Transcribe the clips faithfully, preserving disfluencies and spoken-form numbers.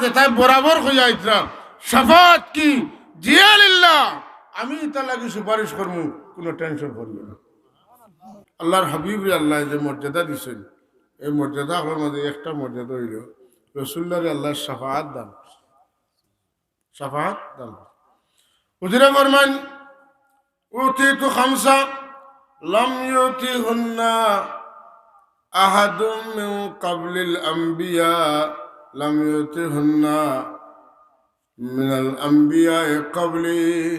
তাই বরাবর কইয়া আইতরা, "শাফাআত কি? জি লিল্লাহ, আমি ইতার লাগি সুপারিশ করমু, কুনু টেনশন করিও না।" আল্লাহর হাবিবরে আল্লায় যে মর্যাদা দিছইন, এই মর্যাদা অকলর মাঝে একটা মর্যাদা অইলো রসুলুল্লাহরে আল্লায় শাফাআত দান করছইন। শাফাআত দান করছইন। হুজুরে ফরমাইন, "উতিতু খামসা লাম ইউতিহুন্না আহাদুম মিন ক্বাবলিল আম্বিয়া, লাম ইউতিহুন্না মিনাল আম্বিয়া ক্বাবলি।"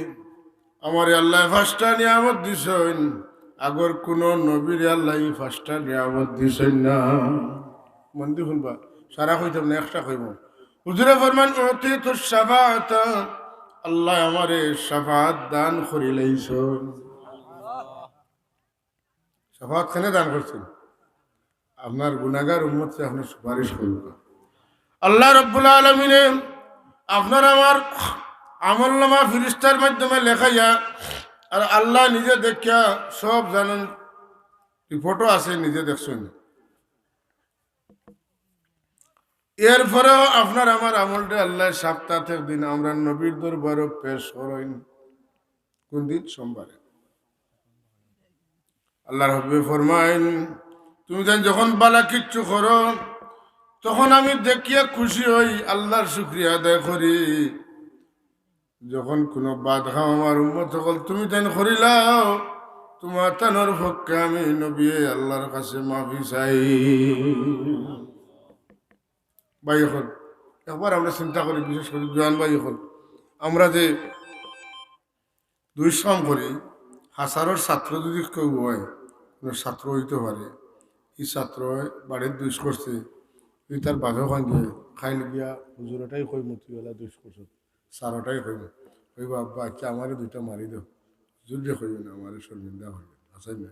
আমারে আল্লায় পাঁচটা নিয়ামত দিছইন, আগর কুনু নবীরে আল্লায় ই পাঁচটা নিয়ামত দিছইন না। মন দি হুনবা, সারা কইতাম না, একটা কইমু। হুজুরে ফরমাইন, "উতিতু শাফাআতা", আল্লায় আমারে শাফাআত দান করিলাইছইন। শাফাআত কেনে দান করছইন? আপনার গুনাগার উম্মতরে আপনে সুপারিশ করবা। আল্লাহ রাব্বুল আলামিনে আপনার আমার আমলনামা ফিরিস্তার মাধ্যমে লেখাইয়া, আর আল্লাহ নিজে দেখিয়া সব জানইন, রিপোর্টও আছে, নিজে দেখছইন। এরপরেও আপনার আমার আমলটা আল্লায় সপ্তাত একদিন আমরার নবীর দরবারো পেশ করইন। কুন দিন? সোমবারে। আল্লাহর হাবিবে ফরমাইন, "তুমি তাইন যখন বালা কিচ্ছু করো, তখন আমি দেখিয়া খুশি অই, আল্লাহর শুকরিয়া আদায় করি। যখন কুনু বাদ কাম আমার উম্মত অকল তুমি তাইন করিলাও, তুমার তানর পক্ষে আমি নবীয়ে আল্লাহর কাছে মাফি চাই।" ভাই অকল, একবার আমরা চিন্তা করি, বিশেষ করি জোয়ান ভাই অকল, আমরা যে দুষ্কাম করি, হাজারর ছাত্র যদি কেউ অয়, কুনু ছাত্র অইতে পারে, ই ছাত্রয় বাড়িত দুষ করছে, ই তার বাপে কইন যে, "কাইল গিয়া হুজুরটাই কইমু তুই অলা দুষ করছস, স্যারটাই কইমু।" কইবা, "আব্বা, আচ্ছা, আমারে দুইটা মারি দেও, হুজুররে কইও না, আমারে শর্মিন্দা করিও না।" আছে না?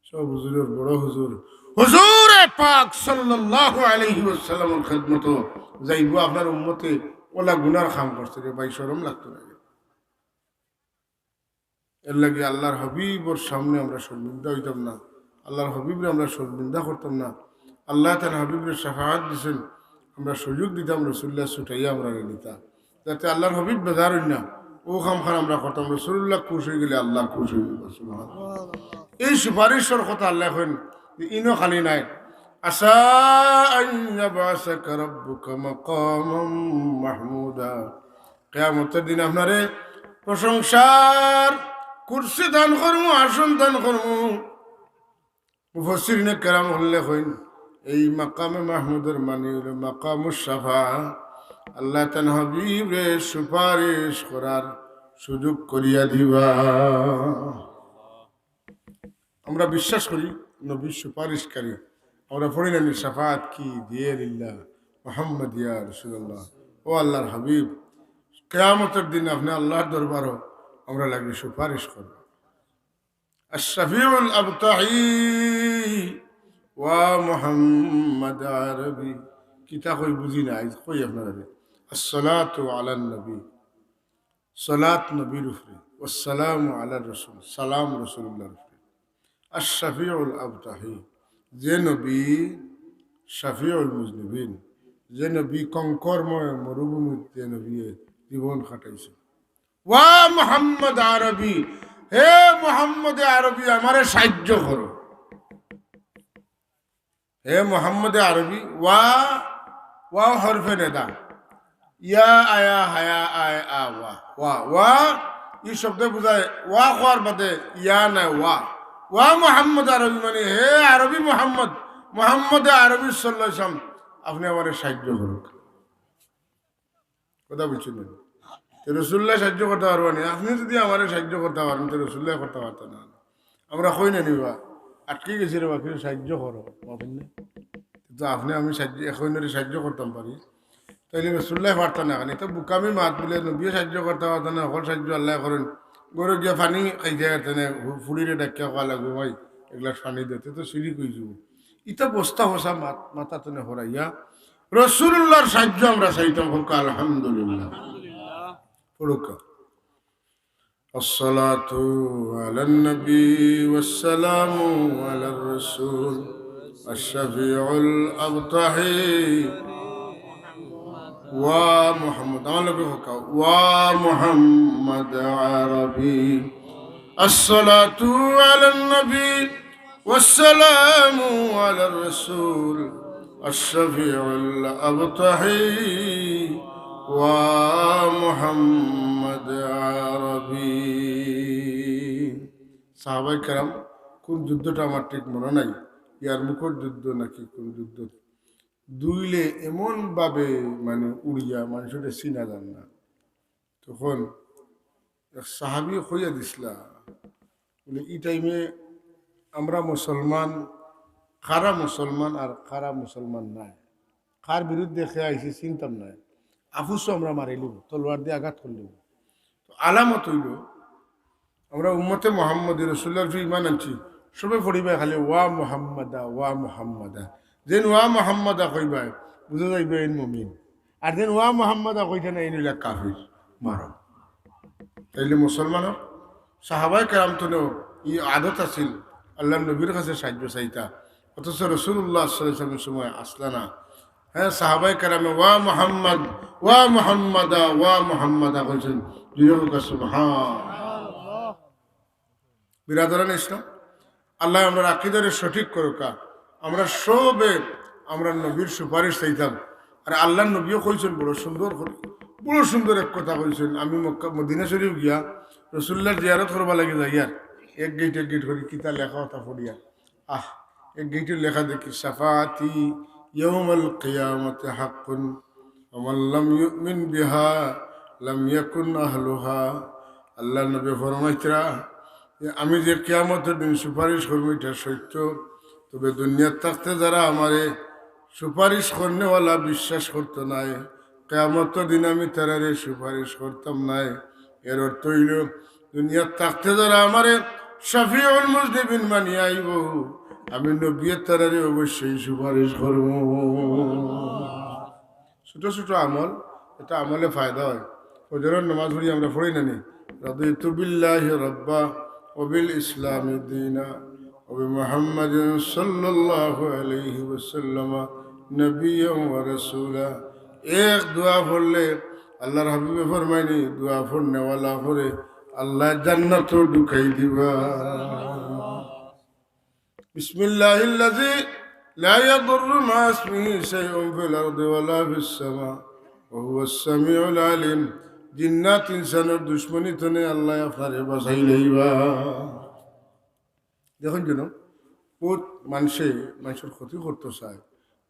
সব হুজুরর বড় হুজুর, হুজুরে পাক সাল্লাল্লাহু আলাইহি ওয়াসাল্লামর খেদমতো যাইবো, আপনার উম্মতে অলা গুনার কাম করছে রে ভাই, শরম লাগতো না? এর লাগি আল্লাহর হাবিবর সামনে আমরা শর্মিন্দা অইতাম না, আল্লাহর হাবিবরে আমরা শর্মিন্দা করতাম না। আল্লায় তান হাবিবরে শাফাআত দিছইন, আমরা সুযোগ দিতাম রসুলুল্লাহ ছুটাইয়া আমরারে নিতা, যাতে আল্লাহর হাবিব বেজার অইন না। অউ কামখান আমরা করতাম, রসুলুল্লাহ খুশ অইগেলে আল্লাহ খুশ অইবা। সুবহানাল্লাহ। এই সুপারিশর কথা আল্লায় কইন যে ইনো খালি নায়, "আসা আন ইয়াবআসাকা রাব্বুকা মাকামান মাহমুদা।" কিয়ামতর দিন আপনারে প্রশংসার কুরসি দান করমু, আসন দান করমু। মুফাসসিরিনে কেরাম অকলে কইন, এই মাকামে মাহমুদর মানি অইলো মাকামুশ শাফাআ, আল্লায় তান হাবিবরে সুপারিশ করার সুযোগ করিয়া দিবা। আমরা বিশ্বাস করি নবীর সুপারিশকারী। আমরা পড়ি না নি, "শাফাআত কি দিয়ে লিল্লাহ, মুহাম্মদ ইয়া রাসূলুল্লাহ।" ও আল্লাহর হাবিব, কিয়ামতর দিন আপনে আল্লাহর দরবারো আমরার লাগি সুপারিশ করবা। আশ-শাফিউল আবতাহি ওয়া মুহাম্মদ আরবি। কিতা কই বুঝি না, আইজ কই আপনারারে। আসসালাতু আলান নবী, সালাত নবীর উপরে, ওয়াসসালামু আলার রাসূল, সালাম রাসূলুল্লাহর উপরে। আশ-শাফিউল আবতাহি, যে নবী শাফিউল মুজনিবিন, যে নবী কঙ্করময় মরুভূমিত যে নবী জীবন কাটাইছে। ওয়া মুহাম্মদ আরবি, হে মুহাম্মদ আরবি, আমারে সাহায্য করো। হে মুহাম্মদ আরবি, ওয়া, ওয়া হরফে নেদা। ইয়া, আয়া, হায়া, আয়, আ, ওয়া, ওয়া, ওয়া। ই শব্দে বুঝায় ওয়া কওয়ার বাদে ইয়া নায়, ওয়া। ওয়া মুহাম্মদ আরবি মানে, হে আরবি মুহাম্মদ, মুহাম্মদ আরবি সাল্লাল্লাহু আলাইহি ওয়াসাল্লাম, আপনে আমারে সাহায্য করুক। কথা বুঝছইন নি? তে রসুলুল্লায় সাহায্য করতা পারবা নি? আপনে যদি আমারে সাহায্য করতা পারইন, তে রসুলুল্লায় করতা পারতা না? আমরা কই না নি বা, আটকি গেছি রে বা, কিছু সাহায্য করো, বাবা, বুঝলে? তো আপনে আমি সাহায্য, একজনরে সাহায্য করতাম পারি। তাইলে রসুলুল্লায় পারতা না কেনে? ইতা বুকামি মাত বুলে, নবীয়ে সাহায্য করতা পারতা না, হকল সাহায্য আল্লায় করইন। ঘরো গিয়া পানি খাইতে পারতা না, ফু-, ফুড়িরে ডাকিয়া কওয়া লাগবো, "ভাই, এক গ্লাস পানি দে", তে তো শিরিক অইযিবো। ইতা বস্তা ফসা মাত-, মাথা তনে হরাইয়া রসুলুল্লাহর সাহায্য আমরা চাইতাম। হোক আলহামদুলিল্লাহ। পড়ুক্কা। الصلاة على النبي والسلام على الرسول الشفيع الأبطحي. ওয়া মুহাম্মদ, আমার লগে কউক্কা, ওয়া মুহাম্মদ আরবি। الصلاة على النبي والسلام على الرسول الشفيع الأبطحي ومحمد عربي। সাহাবায়ে কেরাম, কোন যুদ্ধটা আমার ঠিক মনে নাই, ইয়ারমুকর যুদ্ধ নাকি কোন যুদ্ধ, দুইলে এমন ভাবে মানে উড়িয়া মানুষরে চিনা যার না। তখন এক সাহাবী কইয়া দিছলা, বলে, "ই টাইমে আমরা মুসলমান, কারা মুসলমান আর কারা মুসলমান নায়, কার বিরুদ্ধে কে আইছে চিনতাম নায়, আফুসও আমরা মারিলিব, তলোয়ার দিয়া আঘাত করিলিব।" তো আলামত অইলো, আমরা উম্মতে মুহাম্মদী, রসুলুল্লাহর উপরে ঈমান আনছি, সবে পড়িবায় খালি "ওয়া মুহাম্মাদা, ওয়া মুহাম্মাদা।" যেন "ওয়া মুহাম্মাদা" কইবায়, বুঝা যাইবো এইন মুমিন। আর যেন "ওয়া মুহাম্মাদা" কইতা না, এইন অইলা কাফির। মারো। তাইলে মুসলমানর সাহাবায়ে কেরাম থনেও ই আদত আছিল, আল্লাহর নবীর কাছে সাহায্য চাইতা, অথচ রাসূলুল্লাহ সাল্লাল্লাহু আলাইহি ওয়াসাল্লামের সময় আছলা না। হ্যাঁ, সাহাবায়ে কেরামে "ওয়া মুহাম্মদ, ওয়া মুহাম্মাদা, ওয়া মুহাম্মাদা" কইছইন। জোরে কউক্কা সুবহান। বিরাদরানে ইসলাম, আল্লাহ আমরার আকিদারে সঠিক করউক্কা। আমরা সবে আমরার নবীর সুপারিশ চাইতাম। আর আল্লাহর নবীও কইছইন বড় সুন্দর করি, বড় সুন্দর এক কথা কইছইন। আমি মক্কা, মদিনা শরীফ গিয়া রসুলুল্লাহর জিয়ারত করবার লাগি যাইয়ার, এক গেইট এক গেইট করি কিতা লেখা অতা পড়িয়া, আহ, এক গেইটর লেখা দেখি, "শাফাআতি ইয়াউমাল কিয়ামাতি হাক্কুন, ওয়া মান লাম ইউমিন বিহা লাম ইয়াকুন আহলুহা।" আল্লাহর নবী ফরমাইতরা যে, "আমি যে কিয়ামতর দিন সুপারিশ করমু, ইটা সত্য, তবে দুনিয়াত থাকতে যারা আমারে সুপারিশ করনেওয়ালা বিশ্বাস করতো নায়, কিয়ামতর দিন আমি তারারে সুপারিশ করতাম নায়।" এর অর্থ অইলো, দুনিয়াত থাকতে যারা আমারে শাফিউল মুজনিবিন মানিয়া আইবো, আমি নবীয়ে তারারে অবশ্যই সুপারিশ করমু। ছোট ছোট আমল, এটা আমলে ফায়দা হয়। ফজরর নামাজ পড়ি আমরা পড়ি না নি, "রাদিতু বিল্লাহি রাব্বা ওয়া বিল ইসলামি দীনা ওয়া বি মুহাম্মাদিন সাল্লাল্লাহু আলাইহি ওয়াসাল্লাম নাবিয়্যান ওয়া রাসূলা।" এক দোয়া পড়লে আল্লাহর হাবিবে ফরমাইনি, দোয়া পড়নেওয়ালা করে আল্লাহ জান্নাতো ঢুকাই দিবা। বিসমিল্লাহিল্লাযী লা ইয়াদুররু মা'আ ইসমিহি শাইউন ফিল আরদি ওয়া লা ফিস সামা ওয়া হুয়াস সামিউল আলিম। জিন্নাত ইনসানর দুশমনি থনে আল্লাহ আপনারে বাঁচাই লইবা। দেখইন যেন বহুত মানষে মানষর ক্ষতি করতো চায়,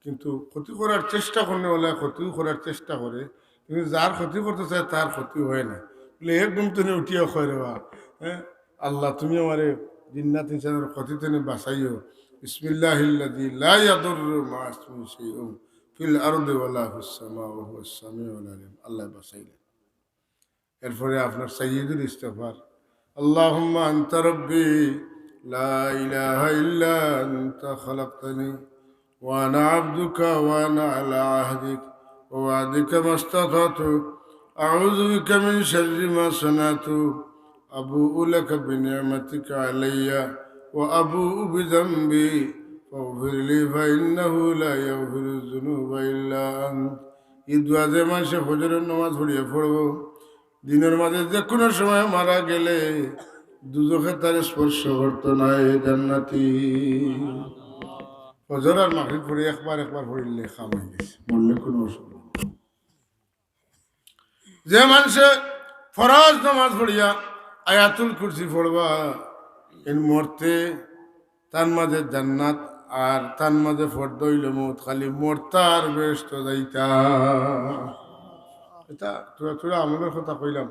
কিন্তু ক্ষতি করার চেষ্টা করনেওয়ালা ক্ষতিও করার চেষ্টা করে, কিন্তু যার ক্ষতি করতো চায় তার ক্ষতি হয় না। বলে, এক ঘুম থনে উঠিয়া কয়, "রে বা, হ্যাঁ, আল্লাহ, তুমি আমারে জিন্নাত ইনসানর ক্ষতি থনে বাঁচাইও।" বিসমিল্লাহিল্লাযী লা ইয়াদুররু মা'আ ইসমিহি শাইউন ফিল আরদি ওয়া লা ফিস সামা ওয়া হুয়াস সামিউল আলিম। আল্লাহ বাঁচাইলেন। এরপরে আপনার সাইয়্যিদুল ইস্তেগফার, "আল্লাহুম্মা আনতা রাব্বি লা ইলাহা ইল্লা আনতা খালাকতানি ওয়া আনা আবদুকা ওয়া আনা আলা আহদিকা ওয়া ওয়া'দিকা মাস্তাতাতু, আউযু বিকা মিন শাররি মা সানাতু, আবুউ লাকা বিনি'মাতিকা আলাইয়া ওয়া আবুউ বিযানবি, ফাগফিরলি ফাইন্নাহু লা ইয়াগফিরুয যুনুবা ইল্লা আনতা।" এই দোয়া যে মানষে ফজরর নামাজ পড়িয়া পড়বো, দিনর মাঝে যে কোনো সময় মারা গেলে দুজখে তারে স্পর্শ করতো নায়, জান্নাতি। ফজর আর মাগরিব পড়ি একবার একবার পড়িলে কাম অই গেছে, মরলে কোনো অসুবিধা নাই। যে মানষে ফরজ নামাজ পড়িয়া আয়াতুল কুরসি পড়বা, এন মরতে তার মাঝে জান্নাত আর তার মাঝে ফর্দ অইলো মউত, খালি মরতা আর বেহেস্তো যাইতা। এটা থুড়া থুড়া আমলর কথা কইলাম,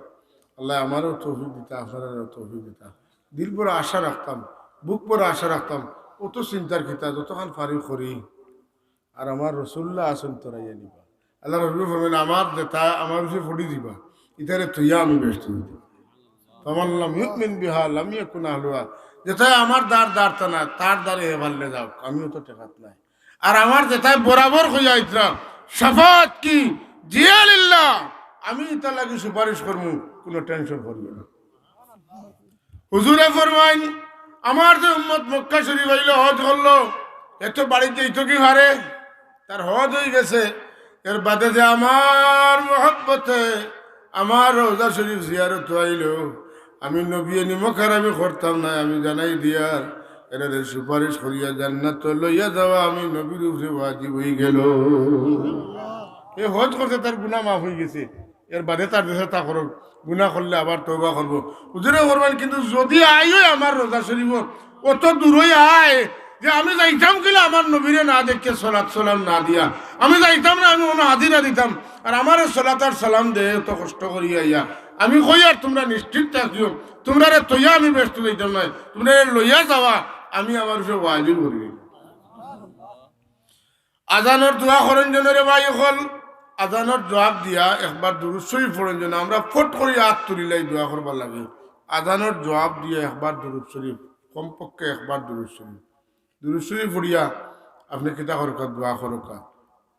আল্লাহ আমারেও তৌফিক দিতা, আপনারারেও তৌফিক দিতা। দিল ভরা আশা রাখতাম, বুক ভরা আশা রাখতাম, অত চিন্তার কিতা, যতখান পারি করি। আর আমার রসুলুল্লাহ আছইন তোরাইয়া নিবা। আল্লাহর হাবিবে ফরমাইন, "আমার যেতা আমার উপরে পড়ি দিবা, ইতারে থইয়া আমি বেহেস্তো যাইতাম।" "ফামান লাম ইউমিন বিহা লাম ইয়াকুন আহলুহা।" যেতায় আমার দ্বার দ্বারতা না, তার দ্বারে হে পারলে যাউক, আমিও তো ঠেকাত নাই। আর আমার যেতায় বরাবর কইয়া আইতরা, "শাফাআত কি জিয়া লিল্লাহ, আমি ইতার লাগি সুপারিশ করমু, কোনো tension করিও না।" হুজুরে ফরমাইন, আমার যে উম্মত মক্কা শরীফ আইলো, হজ করলো, এ তো বাড়িত যাইতো কি পারে? তার হজ অই গেছে, এর বাদে যে আমার মহব্বতে আমার রওজা শরীফ জিয়ারত আইলো, আমি নবীয়ে নিমক হারামি করতাম না, আমি জানাই দিয়ার, এরারে সুপারিশ করিয়া জান্নাত লইয়া যাওয়া আমি নবীর উপরে ওয়াজিব অইগেলো। এ হজ করছে, তার গুনাহ মাফ অইগেছে, এর বাদে তার দেশে তা করুক, গুনাহ করলে আবার তওবা করবো। হুজুরে ফরমাইন, কিন্তু যদি আইও আমার রওজা শরীফ, অত দূরই আয় যে আমি যাইতাম কিলা আমার নবীরে না দেখিয়া সলাত সালাম না দিয়া, আমি যাইতাম না, আমি অনো হাজিরা দিতাম, আর আমারে সলাত আর সালাম দে অত কষ্ট করিয়া আইয়া। আমি কই আর তুমরা নিশ্চিত থাকিও, তুমরারে থইয়া আমি বেহেস্তো যাইতাম নায়, তুমরারে লইয়া যাওয়া আমি আমার উপরে ওয়াজিব করি। আজানর দোয়া করইন যেন রে ভাই অকল, আজানর জুয়াব দিয়া একবার দুরুদ শরীফ পড়ইন যেন। আমরা ফট করি আত তুলিলাই দোয়া করবার লাগি। আজানর জুয়াব দিয়া একবার দুরুদ শরীফ, কমপক্ষে একবার দুরুদ শরীফ। দুরুদ শরীফ পড়িয়া আপনে কিতা করউক্কা, দোয়া করউক্কা।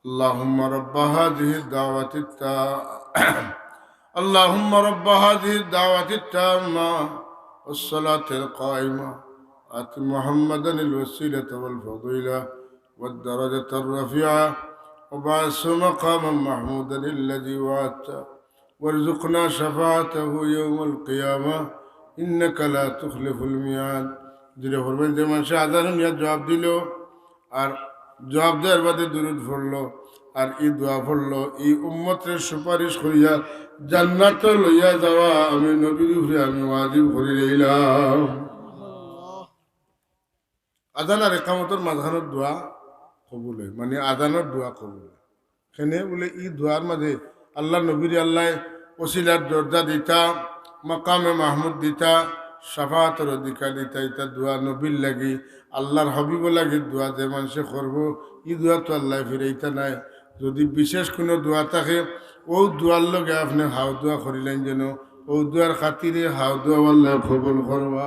اللهم رب هذه الدعوة التا-، اللهم رب هذه الدعوة التامة والصلاة القائمة، آت محمدا الوسيلة والفضيلة والدرجة الرفيعة وابعثه مقاما محمودا الذي وعدته وارزقنا شفاعته يوم القيامة إنك لا تخلف الميعاد। হুজুরে ফরমাইন, যে মানষে আজান হুনিয়া জুয়াব দিলো, আর জুয়াব দেওয়ার বাদে দুরুদ পড়লো, আর ই দোয়া পড়লো, ই উম্মতরে সুপারিশ করিয়া জান্নাতো লইয়া যাওয়া আমি নবীর উপরে আমি ওয়াজিব করি লইলাম। আজান আর একামতর মাঝখানোর দোয়া কবুল অয়, মানে আজানর দোয়া কবুল অয়। কেনে বুলে ই দোয়ার মাঝে আল্লার নবীরে আল্লায় ওসিলার দরজা দিতা, মাকামে মাহমুদ দিতা, শাফাআতর অধিকার দিতা। ইতা দোয়া নবীর লাগি, আল্লার হাবিবর লাগি দোয়া যে মানষে করবো, ই দোয়া তো আল্লায় ফিরাইতা নায়। যদি বিশেষ কুনু দোয়া থাকে, অউ দোয়ার লগে আপনে হাউ দোয়া করিলাইন যেন, অউ দোয়ার খাতিরে হাউ দোয়া আল্লায় কবুল করবা।